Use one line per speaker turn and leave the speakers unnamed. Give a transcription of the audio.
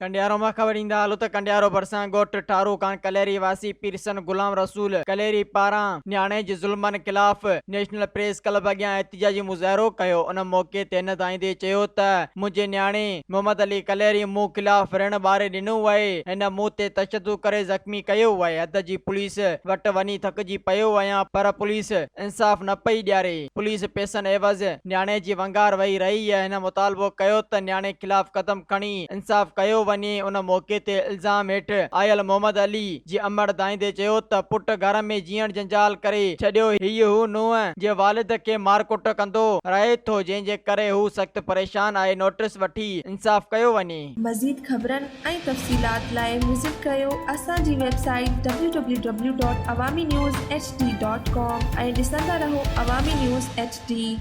ڪنڊيارو مان خبر ايندا هلو ته ڪنڊيارو ڀرسان ڳوٺ ٺارو خان ڪليري واسي پيرسن غلام رسول ڪليري پاران نياڻي جي ظلمن خلاف نيشنل پريس ڪلب اڳيان احتجاجي مظاهرو ڪيو ان موقعي تي هن دانهيندي چيو ته منهنجي نياڻي محمد علي ڪليري مون خلاف رڻ ٻاري ڏنو آهي هن مون تي تشدد ڪري زخمي ڪيو آهي حد جي پوليس وٽ وڃي ٿڪجي پيو آهيان پر پوليس انصاف نه پئي ڏياري، پوليس پئسن عيوض نياڻي جي ونگار وهي رهي آهي، هن مطالبو ڪيو ته نياڻي خلاف قدم کڻي انصاف ڪيو وڃي، ان موقعي تي الزام هيٺ آيل محمد علي جي امڙ دانهيندي چيو ته پٽ گهر ۾ جيئڻ جنجال ڪري ڇڏيو هي هو نونهن جي والد کي مارڪٽ ڪندو رهي ٿو جنهن جي ڪري هو سخت پريشان آهي نوٽيس وٺي انصاف ڪيو وڃي.
مزيد خبرن ۽ تفصيلات لاء وزٽ ڪريو اسان جي website W W W dot Awami news H D dot com ۽ ڏسندا رهو عوامي نيوز ايڇ ڊي.